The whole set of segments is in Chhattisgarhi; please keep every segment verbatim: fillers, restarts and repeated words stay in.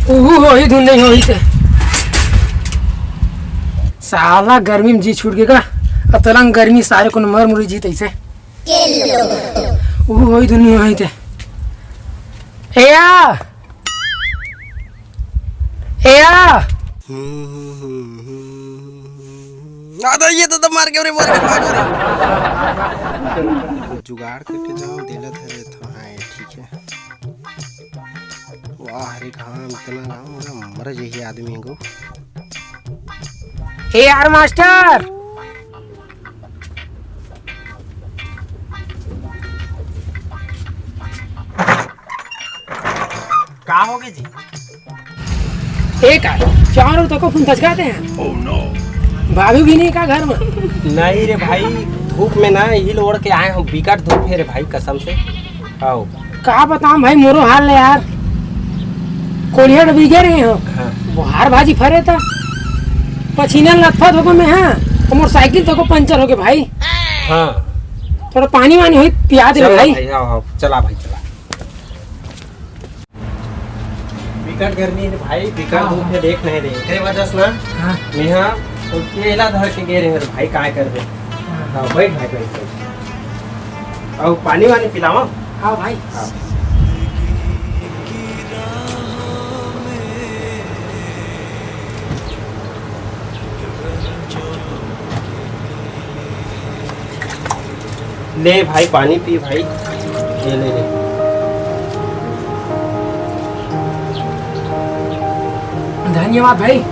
उहू होही धुन नहीं होही ते। साला गर्मी में जी छूट गे का। अतलंग गर्मी सारे को मर मुरी जी तैसे। उहू होही धुन नहीं होही ते। ए या। ए या। आ तो ये तो, तो मार के रे, मार के भागो रे। जुगाड़ करके जाओ, देला धरे था। हाँ, ठीक है। वाह रे, घाम इतना घाम, मर जाइए आदमी को। ए यार मास्टर। का होगे जी? ए का, चारों तको फोन थचकाते हैं। भाभी भी नहीं का घर में? नहीं रे भाई, धूप में ना हिल ओढ़ के आए हम, बिकट धूप है रे भाई, कसम से। आओ। का बताऊं भाई, मोरो हाल है यार। कोलिया डबी गए रहे हो। हाँ। बुहार भाजी फरे था। पसीना लथपथ होगो मैं, हाँ। तो मोटरसाइकिल तको पंचर होगे भाई। हाँ। थोड़ा पानी वानी होई, पिया दे चलो भाई। भाई, आओ, आओ, चला भाई, चला। बिकट गर्मी है भाई, बिकट हाँ। धूप है, देख नहीं रही। एकरे वजह से ना हाँ। मेहा तो केला धर के गे रहे भाई, काय करबे। हाँ। हाँ, बैठ भाई, बैठ, बैठ। और पानी वानी पिलावा। हाँ भाई। हाँ। ले भाई, पानी पी भाई। ले, ले, ले। धन्यवाद भाई।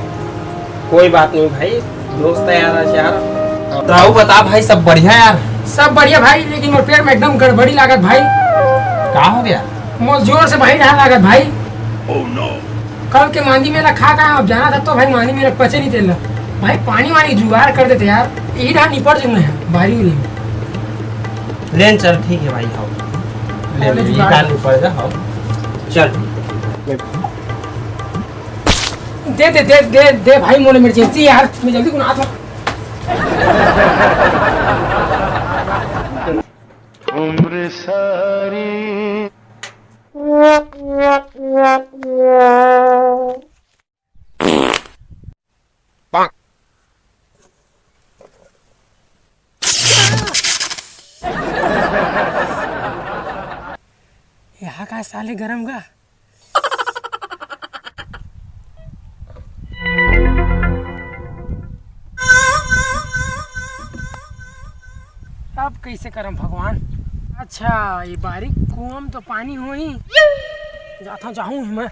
कोई बात नहीं भाई, दोस्त है यार, आज यार। तो बता भाई, सब बढ़िया यार? सब बढ़िया भाई, लेकिन मोर पेट में एकदम गड़बड़ी लागत भाई। का हो गया? मोर जोर से भाई ढाल लागत भाई। कल के मांदी मेला खा का अब जाना था तो भाई, मांदी मेला पचे नहीं तेला। भाई पानी वानी जुगाड़ कर देते यार, यही ढाल निपट जूंगा यार, बारी नहीं। लेन चल, ठीक है भाई, हाओ। ले, अरे ले, जुगाड़। निकाल ऊपर जा, हाओ। चल। दे, दे, दे, दे, दे भाई, मोर इमरजेंसी यार, मैं जल्दी गुना था। उम्र सारी। यहाँ का साले गरम गा। अब कैसे करम भगवान? अच्छा, ये बारीक कुआं में तो पानी होही। जाता जाहूँ ही मैं।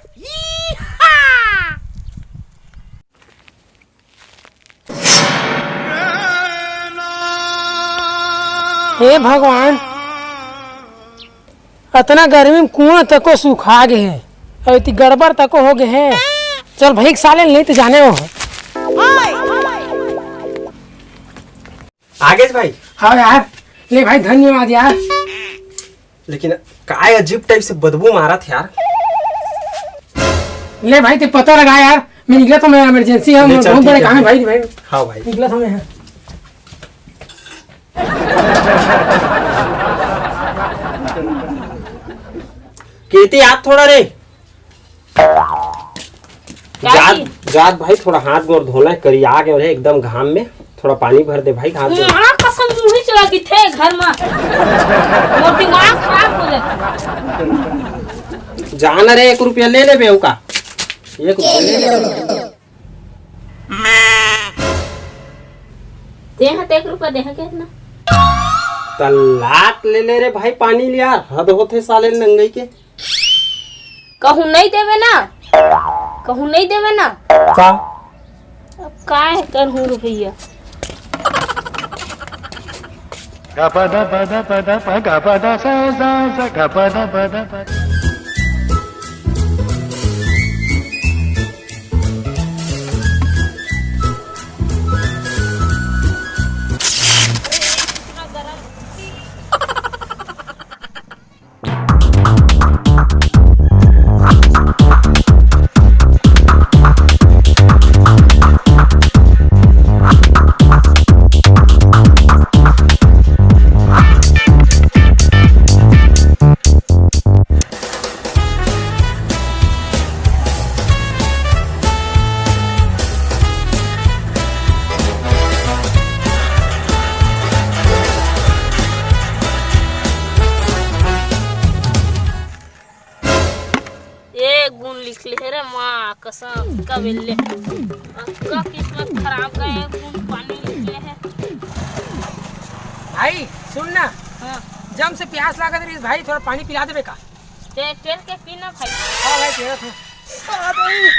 हे भगवान, अतना गर्मी में कुआं तको सुखा गे हे, अउ एती गड़बड़ तको हो गे हे। चल भाई, साले नहीं तो जाने हो। आगे भाई। हाँ यार, ले भाई, धन्यवाद यार। लेकिन काय अजीब टाइप से बदबू मारत यार। ले भाई, ते पता लगा यार, मैं निकला था, मैं इमरजेंसी है, ले मैं चल, बहुत ठीक बड़े है काम है भाई। भाई, भाई। हाँ भाई। निकला था मैं। केती आप थोड़ा रे। का जात, जी? जात भाई, थोड़ा हाथ गोड़ धोना है, करिया गए रहे एकदम घाम में, थोड़ा पानी भर दे भाई, हाथ गोड़। हाँ, कसम मुंह ही चला दी थे घर में। मोर दिमाग खराब हो जाता। जाना रे, एक रुपया ले ले बे, का? एक रुपया ले ले। देहा तो एक रुपया देहा कितना? त लात ले ले रे भाई, पानी लिया, हद होथे साले नंगई के। कहूँ नहीं देवे ना, कहूँ नहीं देवे ना। का? अब काय करहूँ रुपया? गुण लिख ले हे रे माँ कसम, का बेल्ले। अक्का किस्मत खराब गए, गुण पानी लिख ले हे। भाई, सुन ना। हाँ। जम से प्यास लागत रहिस भाई, थोड़ा पानी पिला देबे का? ते टेल के पीना भाई। हाँ भाई, पिला था। आ भाई।